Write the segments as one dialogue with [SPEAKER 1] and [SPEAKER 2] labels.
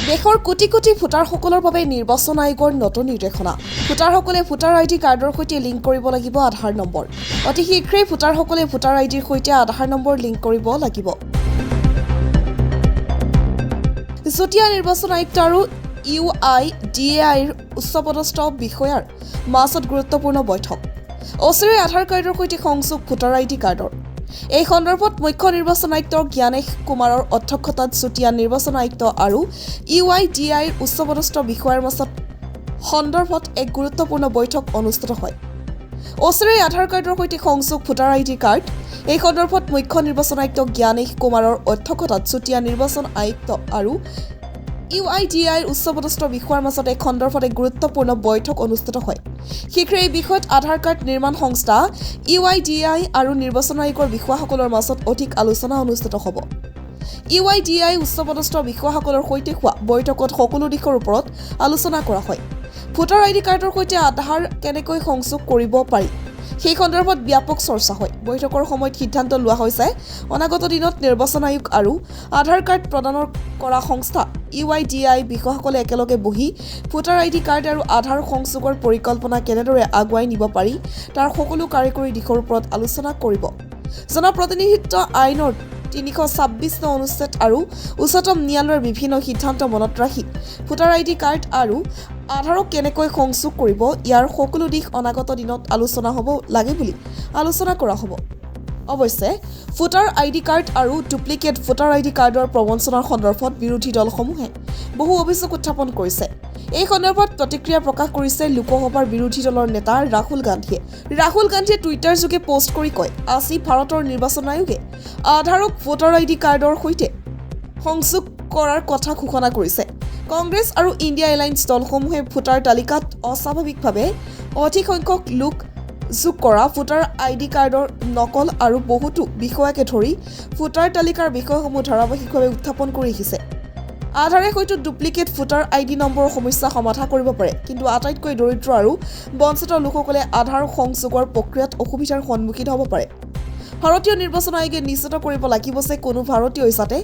[SPEAKER 1] দেশৰ কোটি কোটি ভোটাৰসকলৰ বাবে নিৰ্বাচন আয়োগৰ নতুন নিৰ্দেশনা। ভোটাৰসকলে ভোটাৰ আই ডি কাৰ্ডৰ সৈতে লিংক কৰিব লাগিব আধাৰ নম্বৰ। অতি শীঘ্ৰেই ভোটাৰসকলে ভোটাৰ আই ডিৰ সৈতে আধাৰ নম্বৰ লিংক কৰিব লাগিব। যুটীয়া নিৰ্বাচন আয়ুক্ত আৰু ইউ I D A আইৰ উচ্চপদস্থ বিষয়াৰ মাজত গুৰুত্বপূৰ্ণ বৈঠক। অচিৰেই আধাৰ কাৰ্ডৰ সৈতে সংযোগ ভোটাৰ আই ডি কাৰ্ডৰ। এই সন্দৰ্ভত মুখ্য নিৰ্বাচন আয়ুক্ত জ্ঞানেশ কুমাৰৰ অধ্যক্ষতাত যুটীয়া নিৰ্বাচন আয়ুক্ত আৰু ইউ I D আইৰ উচ্চপদস্থ বিষয়াৰ মাজত সন্দৰ্ভত এক গুৰুত্বপূৰ্ণ বৈঠক অনুষ্ঠিত হয়। অচিৰেই আধাৰ কাৰ্ডৰ সৈতে সংযোগ ভোটাৰ আই ডি কাৰ্ড। এই সন্দৰ্ভত মুখ্য নিৰ্বাচন আয়ুক্ত জ্ঞানেশ কুমাৰৰ অধ্যক্ষতাত যুটীয়া নিৰ্বাচন আয়ুক্ত আৰু ইউ I D আইৰ উচ্চপদস্থ বিষয়াৰ মাজত এই সন্দৰ্ভত এক গুৰুত্বপূৰ্ণ বৈঠক অনুষ্ঠিত হয়। শীঘ্ৰে এই বিষয়ত আধাৰ কাৰ্ড নিৰ্মাণ সংস্থা ইউ I D I আৰু নিৰ্বাচন আয়োগৰ বিষয়াসকলৰ মাজত অধিক আলোচনা অনুষ্ঠিত হ'ব। ইউ I D I উচ্চপদস্থ বিষয়াসকলৰ সৈতে হোৱা বৈঠকত সকলো দিশৰ ওপৰত আলোচনা কৰা হয়। ভোটাৰ আই ডি কাৰ্ডৰ সৈতে আধাৰ কেনেকৈ সংযোগ কৰিব পাৰি, সেই সন্দৰ্ভত ব্যাপক চৰ্চা হয়। বৈঠকৰ সময়ত সিদ্ধান্ত লোৱা হৈছে, অনাগত দিনত নিৰ্বাচন আয়োগ আৰু আধাৰ কাৰ্ড প্ৰদানৰ কৰা সংস্থা ইউ I D I বিষয়াসকলে একেলগে বহি ভোটাৰ আই ডি কাৰ্ড আৰু আধাৰ সংযোগৰ পৰিকল্পনা কেনেদৰে আগুৱাই নিব পাৰি, তাৰ সকলো কাৰিকৰী দিশৰ ওপৰত আলোচনা কৰিব। জনপ্ৰতিনিধিত্ব আইনৰ 326 নং অনুচ্ছেদ আৰু উচ্চতম ন্যায়ালয়ৰ বিভিন্ন সিদ্ধান্ত মনত ৰাখি ভোটাৰ আই ডি কাৰ্ড আৰু আধাৰক কেনেকৈ সংযোগ কৰিব, ইয়াৰ সকলো দিশ অনাগত দিনত আলোচনা হ'ব লাগে বুলি আলোচনা কৰা হ'ব। অৱশ্যে ভোটাৰ আই ডি কাৰ্ড আৰু ডুপ্লিকেট ভোটাৰ আই ডি কাৰ্ডৰ প্ৰবঞ্চনাৰ সন্দৰ্ভত বিৰোধী দলসমূহে বহু অভিযোগ উত্থাপন কৰিছে। এই সন্দৰ্ভত প্ৰতিক্ৰিয়া প্ৰকাশ কৰিছে লোকসভাৰ বিৰোধী দলৰ নেতা ৰাহুল গান্ধীয়ে। ৰাহুল গান্ধীয়ে টুইটাৰযোগে পোষ্ট কৰি কয়, "আজি ভাৰতৰ নিৰ্বাচন আয়োগে আধাৰক ভোটাৰ আই ডি কাৰ্ডৰ সৈতে সংযোগ কৰাৰ কথা ঘোষণা কৰিছে। কংগ্ৰেছ আৰু ইণ্ডিয়া এলায়েন্স দলসমূহে ভোটাৰ তালিকাত অস্বাভাৱিকভাৱে অধিক সংখ্যক লোক যোগ কৰা, ভোটাৰ আই ডি কাৰ্ডৰ নকল আৰু বহুতো বিষয়কে ধৰি ভোটাৰ তালিকাৰ বিষয়সমূহ ধাৰাবাহিকভাৱে উত্থাপন কৰি আহিছে। আধাৰে হয়তো ডুপ্লিকেট ভোটাৰ আই ডি নম্বৰৰ সমস্যা সমাধা কৰিব পাৰে, কিন্তু আটাইতকৈ দৰিদ্ৰ আৰু বঞ্চিত লোকসকলে আধাৰ সংযোগৰ প্ৰক্ৰিয়াত অসুবিধাৰ সন্মুখীন হ'ব পাৰে। ভাৰতীয় নিৰ্বাচন আয়োগে নিশ্চিত কৰিব লাগিব যে কোনো ভাৰতীয়ই যাতে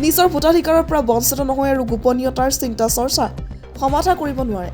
[SPEAKER 1] নিজৰ ভোটাধিকাৰৰ পৰা বঞ্চিত নহয় আৰু গোপনীয়তাৰ চিন্তা চৰ্চা সমাধা কৰিব নোৱাৰে।"